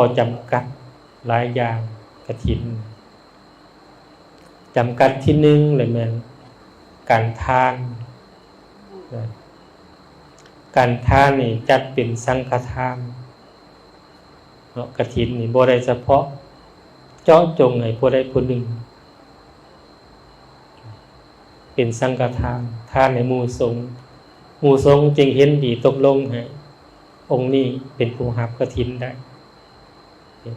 ຂໍ້ຈຳກັດຫຼາຍຢ່າງກະຖິນ. ຈຳກັດທີໜຶ່ງລະແມ່ນການທານນະ, ການທານນີ້ຈັດເປັນສັງຄະທານເນາະ. ກະຖິນນີ້ບໍ່ໄດ້ສະເພາະເຈາະຈົງໃຫ້ຜູ້ໃດຜູ້ໜຶ່ງເປັນສັງຄະທານ, ທານໃຫ້ໝູ່ສົງ, ໝູ່ສົງຈຶ່ງເຫັນດີຕົກລົງໃຫ້ອົງນີ້ເປັນຜູ້ຮັບກະຖິນໄດ້.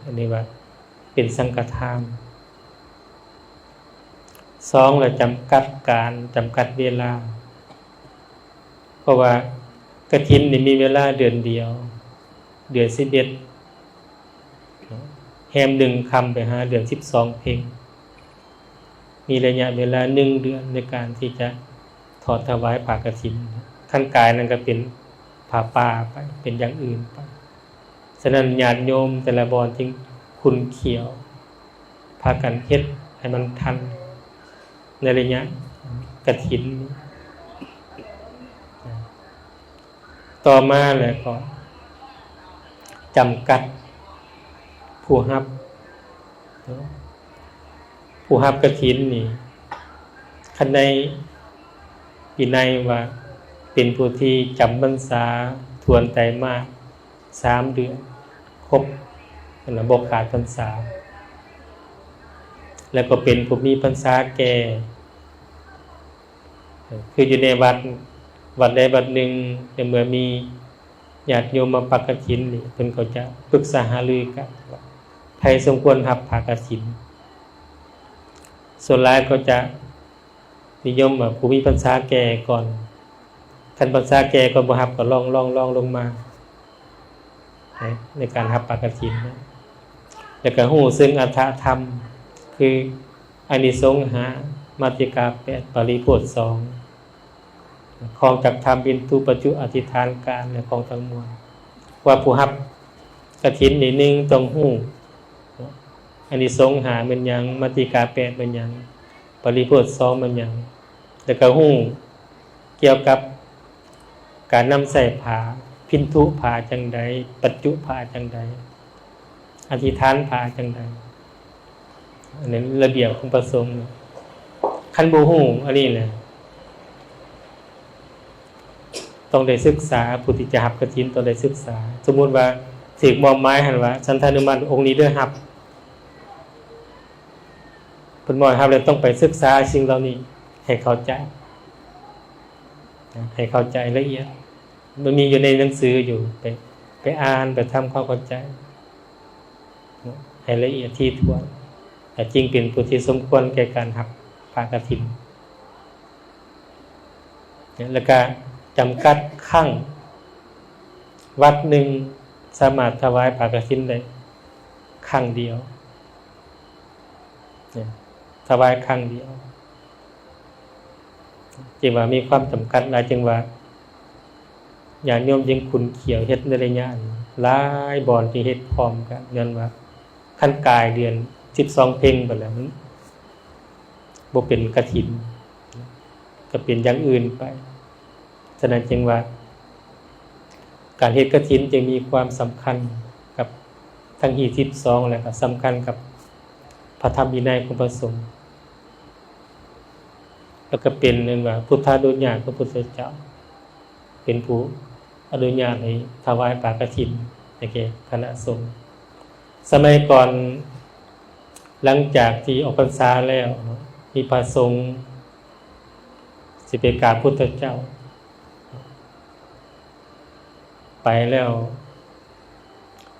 ອັນນີ້ວ່າເປັນສັງຄະທານ. ສອງລະຈຳກັດການ, ຈຳກັດເວລາ, ເພາະວ່າກະຖິນນີ້ມີເວລາເດືອນດຽວ, ເດືອນສິບເອັດ ແຮມໜຶ່ງຄ່ຳໄປຫາເດືອນສິບສອງເພັງ, ມີໄລຍະເວລາໜຶ່ງເດືອນໃນການທີ່ຈະທອດຖວາຍຜ້າກະຖິນ. ຄັນກາຍນັ້ນກໍເປັນຜ້າປ່າໄປ, ເປັນຢ່າງອື່ນໄປ. ສະນັ້ນ ຍາດໂຍມແຕ່ລະບ່ອນຈຶ່ງຂຸ້ນຂ້ຽວ ພາກັນເຮັດໃຫ້ມັນທັນໃນໄລຍະກະຖິນ. ຕໍ່ມາແລ້ວກໍຈຳກັດຜູ້ຮັບ, ຜູ້ຮັບກະຖິນນີ້ ຄັນໃນວິໄນວ່າເປັນຜູ້ທີ່ຈຳພັນສາຖ້ວນໄຕມາດ ສາມເດືອນຄົບ ແລ້ວບໍ່ຂາດພັນສາ, ແລ້ວກໍເປັນຜູ້ມີພັນສາແກ່ ຄືຢູ່ໃນວັດ ວັດໃດວັດໜຶ່ງ ໃນເມື່ອມີຍາດໂຍມມາປັກກະຖິນນີ້ ເພິ່ນກໍຈະປຶກສາຫາລືກັນວ່າໃຜສົມຄວນຮັບຜ້າກະຖິນ. ສ່ວນຫຼາຍກໍຈະ ນິຍົມວ່າຜູ້ມີພັນສາແກ່ກ່ອນ, ຄັນພັນສາແກ່ກ່ອນບໍ່ຮັບກໍລອງ ລອງ ລອງລົງມາໃນ ໃນການຮັບຜ້າກະຖິນ. ແລ້ວກໍຮູ້ເຊິ່ງອັດຖະທຳ ຄືອານິສົງຫ້າ ມາຕິກາແປດ ປະລິໂພດສອງ ຄອງຈັກທຳ ວິນທຸ ປັດຈຸ ອະທິຖານການ ແລະ ຂອງທັງມວນ ວ່າຜູ້ຮັບກະຖິນນີ້ ໜຶ່ງ ຕ້ອງຮູ້ອານິສົງຫ້າແມ່ນຫຍັງ, ມາຕິກາແປດແມ່ນຫຍັງ, ປະລິໂພດສອງແມ່ນຫຍັງ, ແລ້ວກໍຮູ້ກ່ຽວກັບການນຳໃຊ້ຜ້າ, ພິນທຸຜ້າຈັ່ງໃດ, ປັດຈຸຜ້າຈັ່ງໃດ, ອະທິຖານຜ້າຈັ່ງໃດ. ອັນນັ້ນລະບຽບຂອງພະສົງ. ຄັນບໍ່ຮູ້ອັນນີ້ນະ ຕ້ອງໄດ້ສຶກສາ, ຜູ້ທີ່ຈະຮັບກະຖິນຕ້ອງໄດ້ສຶກສາ. ສົມມຸດວ່າຖືກມອບໝາຍຫັ້ນວ່າ ສັນທານຸມາດອົງນີ້ເດີຮັບ, ເພິ່ນມອບໃຫ້ຮັບແລ້ວ ຕ້ອງໄປສຶກສາສິ່ງເຫຼົ່ານີ້ໃຫ້ເຂົ້າໃຈ, ໃຫ້ເຂົ້າໃຈລະອຽດ. ມັນມີຢູ່ໃນໜັງສືຢູ່, ໄປ ໄປອ່ານ, ໄປທຳຄວາມເຂົ້າໃຈໃຫ້ລະອຽດຖີ່ຖ້ວນ, ແລ້ວຈຶ່ງເປັນຜູ້ທີ່ສົມຄວນແກ່ການຮັບຜ້າກະຖິນ. ແລ້ວກະຈຳກັດຄັ້ງ, ວັດໜຶ່ງສາມາດຖວາຍຜ້າກະຖິນໄດ້ຄັ້ງດຽວ, ຖວາຍຄັ້ງດຽວ. ຈຶ່ງວ່າມີຄວາມຈຳກັດຫຼາຍ, ຈຶ່ງວ່າຍາດໂຍມຈຶ່ງຂຸ້ນຂ້ຽວເຮັດໃນໄລຍະນີ້ ຫຼາຍບ່ອນທີ່ເຮັດພ້ອມກັນ, ຍ້ອນວ່າຄັນກາຍເດືອນສິບສອງເພັງໄປແລ້ວ ມັນບໍ່ເປັນກະຖິນ, ກໍເປັນຢ່າງອື່ນໄປ. ສະນັ້ນຈຶ່ງວ່າ ການເຮັດກະຖິນຈຶ່ງມີຄວາມສຳຄັນກັບທັງຮີດສິບສອງ ແລະ ກໍສຳຄັນກັບພະທຳວິໄນຂອງພະສົງ, ແລ້ວກໍເປັນ ເອີ້ນວ່າ ພຸດທານຸຍາດຂອງພະພຸດທະເຈົ້າ ເປັນຜູ້ອະນຸຍາດໃຫ້ຖວາຍຜ້າກະຖິນໃຫ້ແກ່ຄະນະສົງ. ສະໄໝກ່ອນ ຫຼັງຈາກທີ່ອອກພັນສາແລ້ວເນາະ ມີພະສົງຊິໄປກາບພຸດທະເຈົ້າ ໄປແລ້ວ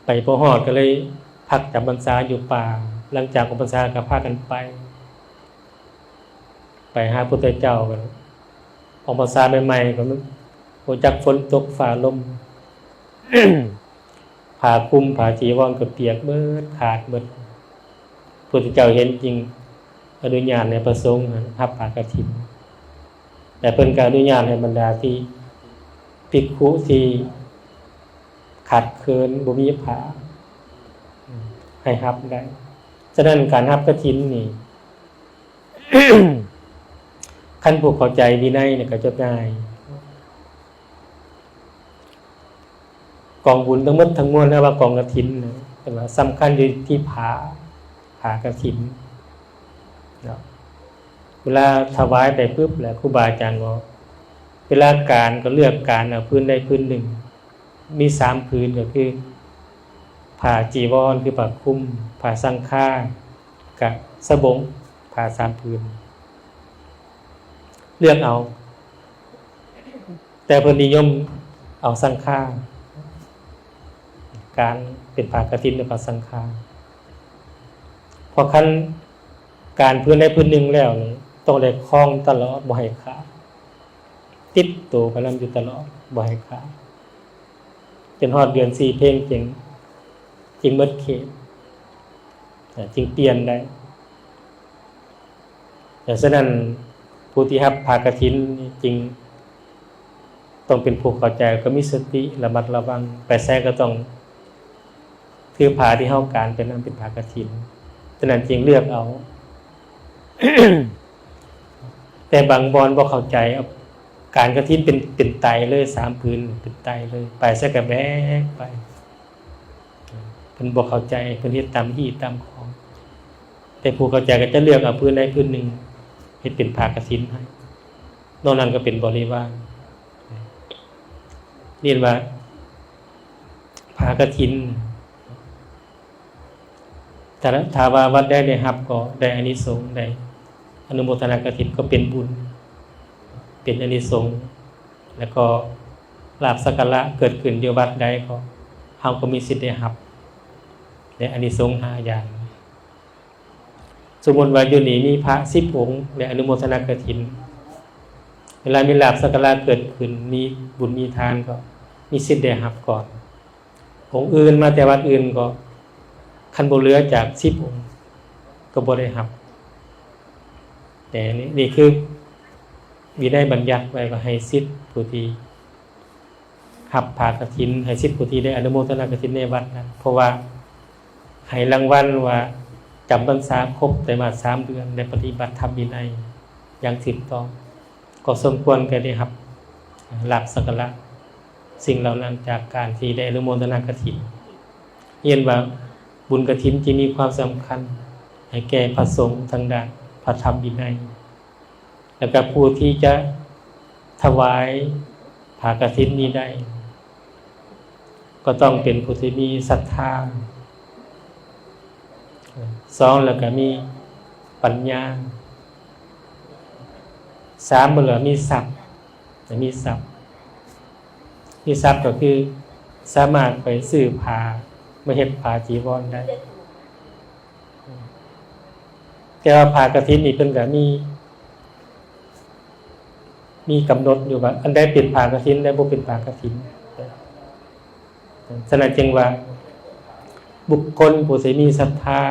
ໄປບໍ່ຮອດ ກໍເລີຍພັກຈຳພັນສາຢູ່ປ່າ. ຫຼັງຈາກອອກພັນສາກໍພາກັນໄປ ໄປຫາພຸດທະເຈົ້າ. ອອກພັນສາໃໝ່ໆ ກໍບໍ່ຈັກຝົນຕົກຟ້າລົມ ຜ້າຄຸມຜ້າຈີວອນກໍປຽກເບິດ ຂາດເບິດ. ພຸດທະເຈົ້າເຫັນຈຶ່ງອະນຸຍາດໃຫ້ພະສົງຫັ້ນຮັບຜ້າກະຖິນ ແລະ ເພິ່ນກໍອະນຸຍາດໃຫ້ບັນດາທີ່ພິກຂຸທີ່ຂາດເຂີນ ບໍ່ມີຜ້າ ໃຫ້ຮັບໄດ້. ສະນັ້ນ ການຮັບກະຖິນນີ້ ຄັນຜູ້ເຂົ້າໃຈວິໄນນີ້ກໍຈະງ່າຍ. ກອງບຸນທັງໝົດທັງມວນ ເອີ້ນວ່າກອງກະຖິນນະ ເພິ່ນວ່າສຳຄັນຢູ່ທີ່ຜ້າ ຜ້າກະຖິນເນາະ. ເວລາຖວາຍໄປປຶບແລ້ວ ຄູບາອາຈານກໍ ເວລາການກໍເລືອກການເອົາຜືນໃດຜືນໜຶ່ງ ມີສາມຜືນ ກໍຄືຜ້າຈີວອນ ຄືຜ້າຄຸມ, ຜ້າສັງຄາ ກະສະບົງ, ຜ້າສາມຜືນ ເລືອກເອົາ. ແຕ່ເພິ່ນນິຍົມເອົາສັງຄາ ການເປັນຜ້າກະຖິນ ຫຼື ຜ້າສັງຄາ. ເພາະຄັນການຜືນໃດຜືນໜຶ່ງແລ້ວນີ້ ຕ້ອງໄດ້ຄອງຕະຫຼອດ ບໍ່ໃຫ້ຂາດ ຕິດໂຕໄປນຳຢູ່ຕະຫຼອດ ບໍ່ໃຫ້ຂາດ ຈົນຮອດເດືອນສີ່ເພັງຈຶ່ງ ຈຶ່ງໝົດເຂດ ເອີ ຈຶ່ງປ່ຽນໄດ້. ເພາະສະນັ້ນ ຜູ້ທີ່ຮັບຜ້າກະຖິນນີ້ຈຶ່ງຕ້ອງເປັນຜູ້ເຂົ້າໃຈ ແລ້ວກໍມີສະຕິ ລະມັດລະວັງ ໄປໃສກໍຕ້ອງຖືຜ້າທີ່ເຮົາການໄປນຳ ເປັນຜ້າກະຖິນ. ສະນັ້ນຈຶ່ງເລືອກເອົາ. ແຕ່ບາງບ່ອນບໍ່ເຂົ້າໃຈ ການກະຖິນເປັນ ເປັນໄຕເລີຍ ສາມຜືນເປັນໄຕເລີຍ ໄປໃສກໍແບກໄປ. ເພິ່ນບໍ່ເຂົ້າໃຈ ເພິ່ນເຮັດຕາມຮີດຕາມຄອງ. ແຕ່ຜູ້ເຂົ້າໃຈກໍຈະເລືອກເອົາຜືນໃດຜືນໜຶ່ງ ເຮັດເປັນຜ້າກະຖິນໃຫ້, ນອກນັ້ນກໍເປັນບໍລິວານ. ເອີ້ນວ່າຜ້າກະຖິນ ຖ້າ ຖ້າວ່າວັດໃດໄດ້ຮັບກໍໄດ້ອານິສົງ ໄດ້ອະນຸໂມທະນາກະຖິນ ກໍເປັນບຸນ ເປັນອານິສົງ ແລ້ວກໍລາບສັກກາລະເກີດຂຶ້ນຢູ່ວັດໃດ ກໍເຮົາກໍມີສິດໄດ້ຮັບ ໄດ້ອານິສົງຫ້າຢ່າງ. ສົມມຸດວ່າຢູ່ນີ້ມີພະສິບອົງ ໄດ້ອະນຸໂມທະນາກະຖິນ ເວລາມີລາບສັກກາລະເກີດຂຶ້ນ ມີບຸນມີທານ ກໍມີສິດໄດ້ຮັບກ່ອນ. ອົງອື່ນມາແຕ່ວັດອື່ນກໍ ຄັນບໍ່ເຫຼືອຈາກສິບອົງກໍບໍ່ໄດ້ຮັບ. ແຕ່ນີ້ ນີ້ຄືວິໄນບັນຍັດໄວ້ວ່າໃຫ້ສິດຜູ້ທີ່ຮັບຜ້າກະຖິນ ໃຫ້ສິດຜູ້ທີ່ໄດ້ອະນຸໂມທະນາກະຖິນໃນວັດນັ້ນ ເພາະວ່າໃຫ້ລາງວັນວ່າຈຳພັນສາຄົບໄຕມາດສາມເດືອນ ໄດ້ປະຕິບັດທຳວິໄນຢ່າງຖືກຕ້ອງ ກໍສົມຄວນແກ່ໄດ້ຮັບລາບສັກກາລະສິ່ງເຫຼົ່ານັ້ນ ຈາກການທີ່ໄດ້ອະນຸໂມທະນາກະຖິນ. ເຫັນວ່າບຸນກະຖິນຈຶ່ງມີຄວາມສຳຄັນໃຫ້ແກ່ພະສົງທາງດ້ານພະທຳວິໄນ ແລ້ວກໍຜູ້ທີ່ຈະຖວາຍຜ້າກະຖິນນີ້ໄດ້ ກໍຕ້ອງເປັນຜູ້ທີ່ມີສັດທາ, ສອງ ແລ້ວກໍມີປັນຍາ, ສາມ ແລ້ວມີຊັບ, ມີຊັບ, ມີຊັບກໍຄືສາມາດໄປຊື້ຜ້າມາເຮັດຜ້າຈີວອນໄດ້. ແຕ່ວ່າຜ້າກະຖິນນີ້ເພິ່ນກໍມີ ມີກຳນົດຢູ່ວ່າ ອັນໃດເປັນຜ້າກະຖິນ ແລະ ບໍ່ເປັນຜ້າກະຖິນ. ສະນັ້ນຈຶ່ງວ່າ ບຸກຄົນຜູ້ທີ່ມີສັດທາ,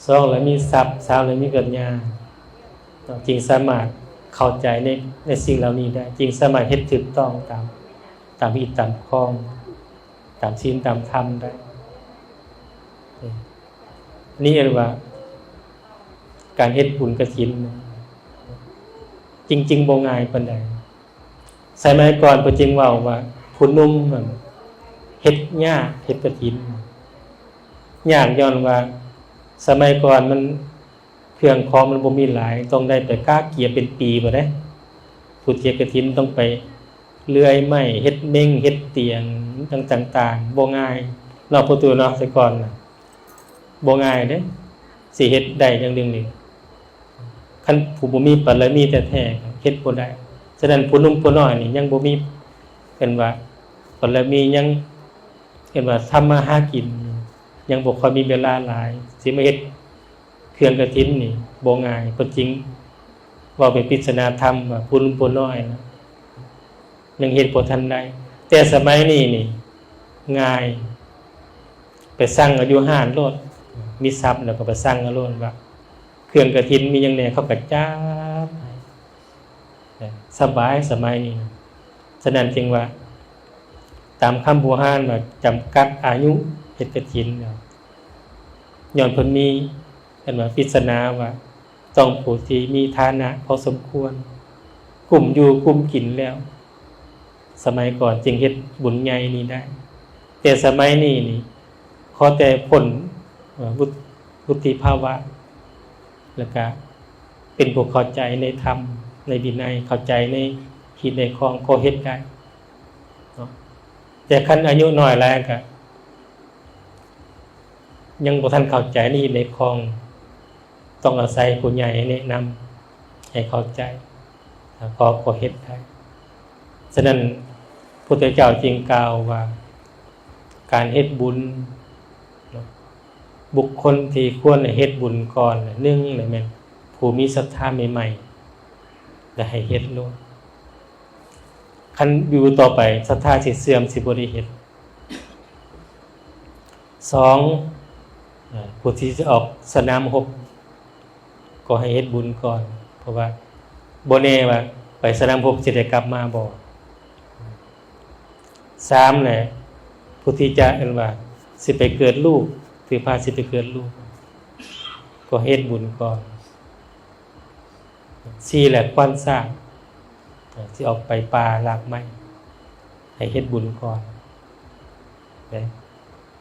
ສອງ ແລ້ວມີຊັບ, ສາມ ແລ້ວມີປັນຍາ, ຈຶ່ງສາມາດເຂົ້າໃຈໃນ ໃນສິ່ງເຫຼົ່ານີ້ໄດ້, ຈຶ່ງສາມາດເຮັດຖືກຕ້ອງຕາມ ຕາມຮີດຕາມຄອງ, ຕາມສິນຕາມທຳໄດ້. ນີ້ເອີ້ນວ່າການເຮັດບຸນກະຖິນ ຈິງໆບໍ່ງ່າຍປານໃດ. ສະໄໝກ່ອນເພິ່ນຈຶ່ງເວົ້າວ່າ ຜູ້ໜຸ່ມນັ້ນເຮັດຍາກ ເຮັດກະຖິນຍາກ ຍ້ອນວ່າສະໄໝກ່ອນມັນ ເຄື່ອງຂອງມັນບໍ່ມີຫຼາຍ ຕ້ອງໄດ້ໄປກະກຽມເປັນປີພຸ້ນເດ້. ຜູ້ເຮັດກະຖິນຕ້ອງໄປເລື່ອຍໄມ້ ເຮັດເມັ້ງ ເຮັດຕຽງ ຕ່າງໆ ບໍ່ງ່າຍເນາະ ພໍ່ຕູ້ເນາະ ແຕ່ກ່ອນນະ ບໍ່ງ່າຍເດ້ ຊິເຮັດໄດ້ຢ່າງໜຶ່ງນີ້ ຄັນຜູ້ບໍ່ມີບາລະມີແທ້ໆ ເຮັດບໍ່ໄດ້. ສະນັ້ນ ຜູ້ໜຸ່ມຜູ້ນ້ອຍນີ້ຍັງບໍ່ມີ ເອີ້ນວ່າ ບາລະມີ ຍັງ ເອີ້ນວ່າ ທຳມາຫາກິນ ຍັງບໍ່ຄ່ອຍມີເວລາຫຼາຍ ຊິມາເຮັດ ເຄື່ອງກະຖິນນີ້ບໍ່ງ່າຍ ເພິ່ນຈຶ່ງເວົ້າເປັນປິດສະນາທຳວ່າ ຜູ້ໜຸ່ມຜູ້ນ້ອຍນະ ຍັງເຮັດບໍ່ທັນໄດ້. ແຕ່ສະໄໝນີ້ນີ້ງ່າຍ ໄປສັ່ງເອົາຢູ່ຮ້ານໂລດ ມີຊັບແລ້ວກໍໄປສັ່ງເອົາໂລດວ່າ ເຄື່ອງກະຖິນມີຫຍັງແດ່ ເຂົາກໍຈັດໃຫ້ ສະບາຍສະໄໝນີ້. ສະນັ້ນຈຶ່ງວ່າ ຕາມຄຳບູຮານວ່າ ຈຳກັດອາຍຸເຮັດກະຖິນ ຍ້ອນເພິ່ນມີ ເອີ້ນວ່າປິດສະໜາວ່າ ຕ້ອງຜູ້ທີ່ມີຖານະພໍສົມຄວນ ກຸ້ມຢູ່ກຸ້ມກິນແລ້ວ ສະໄໝກ່ອນຈຶ່ງເຮັດບຸນໃຫຍ່ນີ້ໄດ້. ແຕ່ສະໄໝນີ້ນີ້ ຂໍແຕ່ພົ້ນ ເອີ ວຸດ ວຸດຕິພາວະ ແລ້ວກະເປັນຜູ້ເຂົ້າໃຈໃນທຳ ໃນວິໄນ ເຂົ້າໃຈໃນຮີດໃນຄອງ ກໍເຮັດໄດ້ເນາະ. ແຕ່ຄັນອາຍຸນ້ອຍຫຼາຍກະຍັງບໍ່ທັນເຂົ້າໃຈໃນຮີດໃນຄອງ ຕ້ອງອາໄສຜູ້ໃຫຍ່ແນະນຳໃຫ້ເຂົ້າໃຈ ແລ້ວກໍ ກໍເຮັດໄດ້. ສະນັ້ນ ພຸດທະເຈົ້າຈຶ່ງກ່າວວ່າ ການເຮັດບຸນເນາະ ບຸກຄົນທີ່ຄວນໃຫ້ເຮັດບຸນກ່ອນ ໜຶ່ງແມ່ນຜູ້ມີສັດທາໃໝ່ໆ ແລະ ໃຫ້ເຮັດໂລດ. ຄັນຢູ່ຕໍ່ໄປ ສັດທາຊິເສື່ອມ ຊິບໍ່ໄດ້ເຮັດ. ສອງ ເອີ ຜູ້ທີ່ຈະອອກສະໜາມຮົບ ກໍໃຫ້ເຮັດບຸນກ່ອນ ເພາະວ່າບໍ່ແນ່ວ່າໄປສະໜາມຮົບຊິໄດ້ກັບມາບໍ່. ສາມແຫຼະ ຜູ້ທີ່ຈະ ເອີ້ນວ່າ ຊິໄປເກີດລູກ ຖືພາຊິໄປເກີດລູກ ກໍເຮັດບຸນກ່ອນ. ສີ່ແຫຼະ ຄວານຊ້າງ ຊິອອກໄປປ່າລາກໄມ້ ໃຫ້ເຮັດບຸນກ່ອນເດ້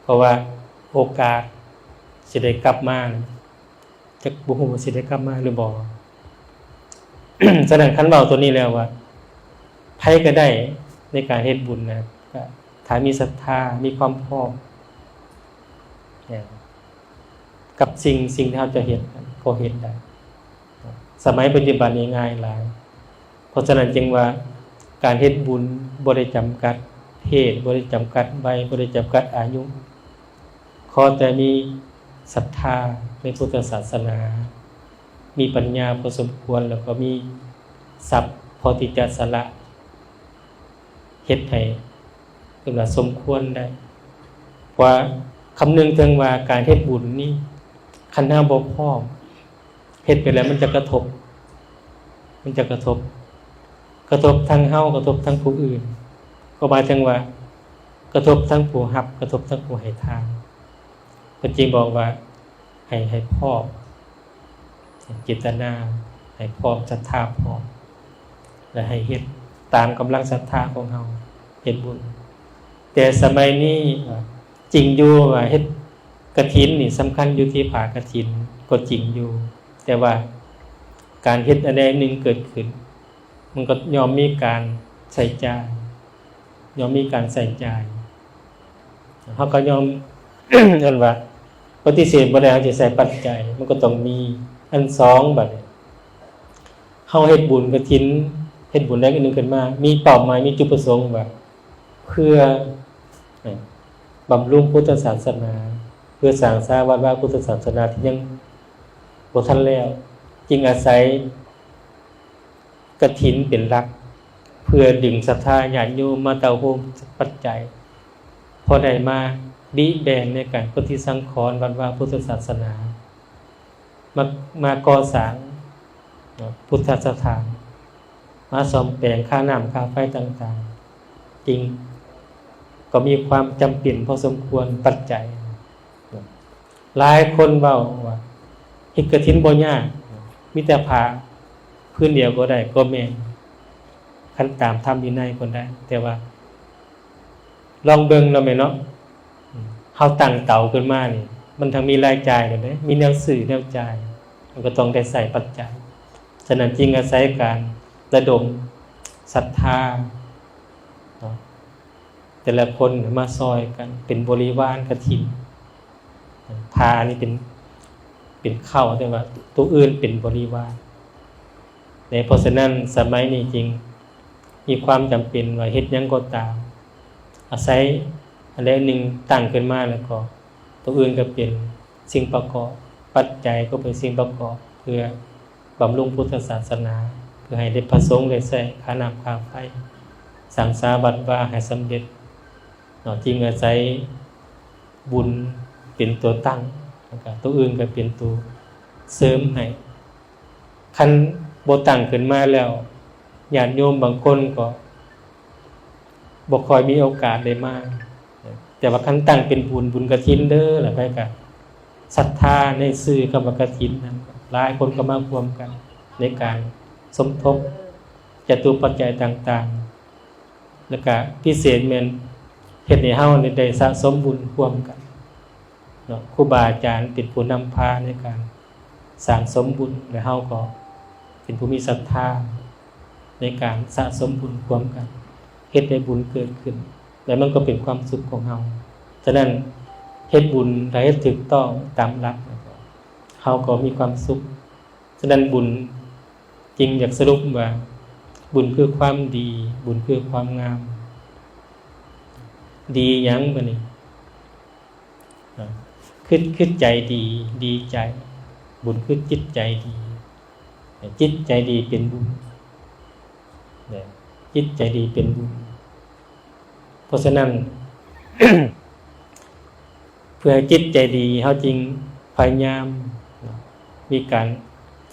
ເພາະວ່າໂອກາດຊິໄດ້ກັບມາ ຈັກບໍ່ຮູ້ວ່າຊິໄດ້ກັບມາຫຼືບໍ່. ສະນັ້ນ ຄັນເວົ້າໂຕນີ້ແລ້ວວ່າ ໃຜກໍໄດ້ໃນການເຮັດບຸນນະ ກໍຖ້າມີສັດທາ ມີຄວາມພ້ອມ ກັບສິ່ງ ສິ່ງທີ່ເຮົາຈະເຮັດ ກໍເຮັດໄດ້. ສະໄໝປັດຈຸບັນນີ້ງ່າຍຫຼາຍ. ເພາະສະນັ້ນຈຶ່ງວ່າ ການເຮັດບຸນບໍ່ໄດ້ຈຳກັດເພດ ບໍ່ໄດ້ຈຳກັດໄວ ບໍ່ໄດ້ຈຳກັດອາຍຸ ຂໍແຕ່ມີສັດທາໃນພຸດທະສາສະໜາ ມີປັນຍາພໍສົມຄວນ ແລ້ວກໍມີຊັບພໍທີ່ຈະສະຫຼະ ເຮັດໃຫ້ເອີ້ນວ່າສົມຄວນໄດ້. ເພາະວ່າຄຳນຶງເຖິງວ່າການເຮັດບຸນນີ້ ຄັນເຮົາບໍ່ພ້ອມ ເຮັດໄປແລ້ວມັນຈະກະທົບ ມັນຈະກະທົບ ກະທົບທັງເຮົາ ກະທົບທັງຜູ້ອື່ນ ກໍໝາຍເຖິງວ່າກະທົບທັງຜູ້ຮັບ ກະທົບທັງຜູ້ໃຫ້ທານ. ເພິ່ນຈຶ່ງບອກວ່າ ໃຫ້ ໃຫ້ພ້ອມ ເຈດຕະນາໃຫ້ພ້ອມ ສັດທາພ້ອມ ແລະ ໃຫ້ເຮັດຕາມກຳລັງສັດທາຂອງເຮົາ ເຮັດບຸນ. ແຕ່ສະໄໝນີ້ ອາ ຈິງຢູ່ວ່າເຮັດກະຖິນນີ້ສຳຄັນຢູ່ທີ່ຜ້າກະຖິນກໍຈິງຢູ່, ແຕ່ວ່າການເຮັດອັນໃດອັນໜຶ່ງເກີດຂຶ້ນ ມັນກໍຍ່ອມມີການໃຊ້ຈ່າຍ, ຍ່ອມມີການໃຊ້ຈ່າຍ. ເຮົາກໍຍອມ ເອີ້ນວ່າປະຕິເສດບໍ່ໄດ້ ເຮົາຈະໃຊ້ປັດໄຈ ມັນກໍຕ້ອງມີ. ອັນສອງ ບັດນີ້ ເຮົາເຮັດບຸນກະຖິນ ເຮັດບຸນໃດອັນໜຶ່ງຂຶ້ນມາ ມີເປົ້າໝາຍ ມີຈຸດປະສົງວ່າ ເພື່ອ ເອີ ບຳລຸງພຸດທະສາສະໜາ ເພື່ອສ້າງສາວັດວາພຸດທະສາສະໜາທີ່ຍັງບໍ່ທັນແລ້ວ ຈຶ່ງອາໄສ ກະຖິນເປັນຫຼັກ ເພື່ອດຶງສັດທາຍາດໂຍມມາເຕົ້າໂຮມປັດໄຈ ພໍໄດ້ມາບິແບ່ງໃນການປະຕິສັງຂອນວັດວາພຸດທະສາສະໜາ ມາ ມາກໍ່ສ້າງ ເນາະ ພຸດທະສະຖານ ມາສ້ອມແປງຄ່ານ້ຳຄ່າໄຟຕ່າງໆ ຈຶ່ງກໍມີຄວາມຈຳເປັນພໍສົມຄວນປັດໄຈ. ຫຼາຍຄົນເວົ້າວ່າເຮັດກະຖິນບໍ່ຍາກ ມີແຕ່ຜ້າພື້ນດຽວກໍໄດ້ ກໍແມ່ນ ຄັນຕາມທຳວິໄນກໍໄດ້ ແຕ່ວ່າລອງເບິ່ງເນາະແມ່ເນາະ ເຮົາຕັ້ງເຕົາຂຶ້ນມານີ້ ມັນທັງມີລາຍຈ່າຍແລ້ວເດ້ ມີແນວຊື້ແນວຈ່າຍ ມັນກໍຕ້ອງໄດ້ໃຊ້ປັດໄຈ. ສະນັ້ນຈຶ່ງອາໄສການລະດົມສັດທາເນາະ ແຕ່ລະຄົນມາຊ່ອຍກັນເປັນບໍລິວານກະຖິນ. ຜ້ານີ້ເປັນ ເປັນເຄົ້າ ແຕ່ວ່າໂຕອື່ນເປັນບໍລິວານ. ແລະ ເພາະສະນັ້ນ ສະໄໝນີ້ຈຶ່ງມີຄວາມຈຳເປັນວ່າເຮັດຫຍັງກໍຕາມ ອາໄສອັນໃດອັນໜຶ່ງຕັ້ງຂຶ້ນມາ ແລ້ວກໍໂຕອື່ນກໍເປັນສິ່ງປະກອບ ປັດໄຈກໍເປັນສິ່ງປະກອບ ເພື່ອບຳລຸງພຸດທະສາສະໜາ ເພື່ອໃຫ້ໄດ້ພະສົງໄດ້ໃຊ້ຄ່ານ້ຳຄ່າໄຟ ສ້າງສາວັດວາໃຫ້ສຳເລັດເນາະ ຈຶ່ງອາໄສບຸນເປັນຕົວຕັ້ງ ແລ້ວກະໂຕອື່ນກໍເປັນໂຕເສີມໃຫ້. ຄັນບໍ່ຕັ້ງຂຶ້ນມາແລ້ວ ຍາດໂຍມບາງຄົນກໍບໍ່ຄ່ອຍມີໂອກາດໄດ້ມາ ແຕ່ວ່າຄັນຕັ້ງເປັນບຸນ ບຸນກະຖິນເດີ ແລ້ວໃຜກະສັດທາໃນຊື່ຄຳວ່າກະຖິນນັ້ນ ຫຼາຍຄົນກໍມາຮ່ວມກັນໃນການສົມທົບຈະຕຸປັດໄຈຕ່າງໆ ແລ້ວກະພິເສດແມ່ນເຮັດໃຫ້ເຮົານີ້ໄດ້ສະສົມບຸນຮ່ວມກັນ ເນາະ ຄູບາອາຈານເປັນຜູ້ນຳພາໃນການສ້າງສົມບຸນ ແລະ ເຮົາກໍເປັນຜູ້ມີສັດທາໃນການສະສົມບຸນຮ່ວມກັນ ເຮັດໃຫ້ບຸນເກີດຂຶ້ນ ແລະ ມັນກໍເປັນຄວາມສຸກຂອງເຮົາ. ສະນັ້ນ ເຮັດບຸນ ຖ້າເຮັດຖືກຕ້ອງຕາມຫຼັກ ເຮົາກໍມີຄວາມສຸກ. ສະນັ້ນ ບຸນຈຶ່ງຢາກສະຫຼຸບວ່າ ບຸນຄືຄວາມດີ, ບຸນຄືຄວາມງາມ. ດີຫຍັງບາດນີ້? ອ່າ ຄື ຄືໃຈດີ, ດີໃຈ. ບຸນຄືຈິດໃຈດີ. ຈິດໃຈດີເປັນບຸນ. ແມ່ນ ຈິດໃຈດີເປັນບຸນ. ເພາະສະນັ້ນ ເພື່ອໃຫ້ຈິດໃຈດີ ເຮົາຈຶ່ງພະຍາຍາມເນາະ ມີການ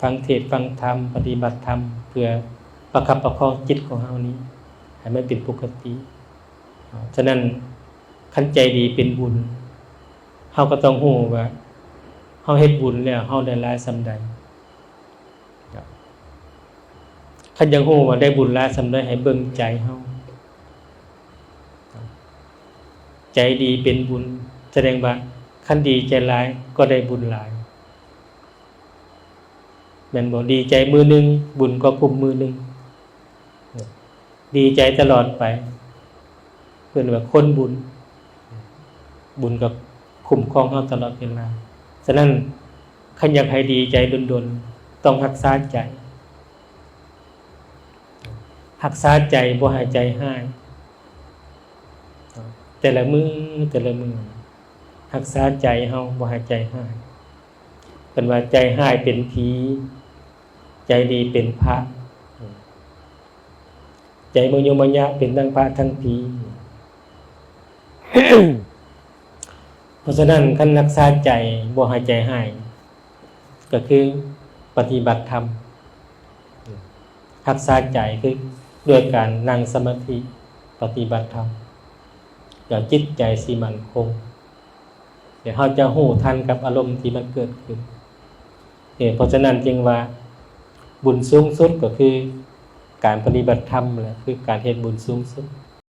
ຟັງເທດຟັງທຳ, ປະຕິບັດທຳ ເພື່ອປະຄັບປະຄອງຈິດຂອງເຮົານີ້ໃຫ້ມັນເປັນປົກກະຕິ. ສະນັ້ນ ຄັນໃຈດີເປັນບຸນ ເຮົາກໍຕ້ອງຮູ້ວ່າ ເຮົາເຮັດບຸນແລ້ວ ເຮົາໄດ້ຫຼາຍສ່ຳໃດ. ຄັນຢາກຮູ້ວ່າໄດ້ບຸນຫຼາຍສ່ຳໃດ ໃຫ້ເບິ່ງໃຈເຮົາ. ໃຈດີເປັນບຸນ ສະແດງວ່າ ຄັນດີໃຈຫຼາຍກໍໄດ້ບຸນຫຼາຍ ແມ່ນບໍ່? ດີໃຈມື້ໜຶ່ງ ບຸນກໍຄຸ້ມມື້ໜຶ່ງ. ດີໃຈຕະຫຼອດໄປ ເອີ້ນວ່າຄົນບຸນ. ບຸນກໍຄຸ້ມຄອງເຮົາຕະຫຼອດເວລາ. ສະນັ້ນ ຄັນຢາກໃຫ້ດີໃຈດົນໆ ຕ້ອງຮັກສາໃຈ. ຮັກສາໃຈບໍ່ໃຫ້ໃຈຮ້າຍ ແຕ່ລະມື້ ແຕ່ລະມື້ ຮັກສາໃຈເຮົາບໍ່ໃຫ້ໃຈຮ້າຍ. ເພິ່ນວ່າໃຈຮ້າຍເປັນຜີ, ໃຈດີເປັນພະ, ໃຈມະຍຸມະຍະເປັນທັງພະທັງຜີ. ເພາະສະນັ້ນ ຄັນຮັກສາໃຈບໍ່ໃຫ້ໃຈຮ້າຍ ກໍຄືປະຕິບັດທຳ. ຮັກສາໃຈຄືດ້ວຍການນັ່ງສະມາທິ ປະຕິບັດທຳ ແລ້ວຈິດໃຈຊິໝັ້ນຄົງ ແລ້ວເຮົາຈະຮູ້ທັນກັບອາລົມທີ່ມັນເກີດຂຶ້ນ. ເອີ ເພາະສະນັ້ນຈຶ່ງວ່າ ບຸນສູງສຸດກໍຄືການປະຕິບັດທຳ ແລະ ຄືການເຮັດບຸນສູງສຸດ.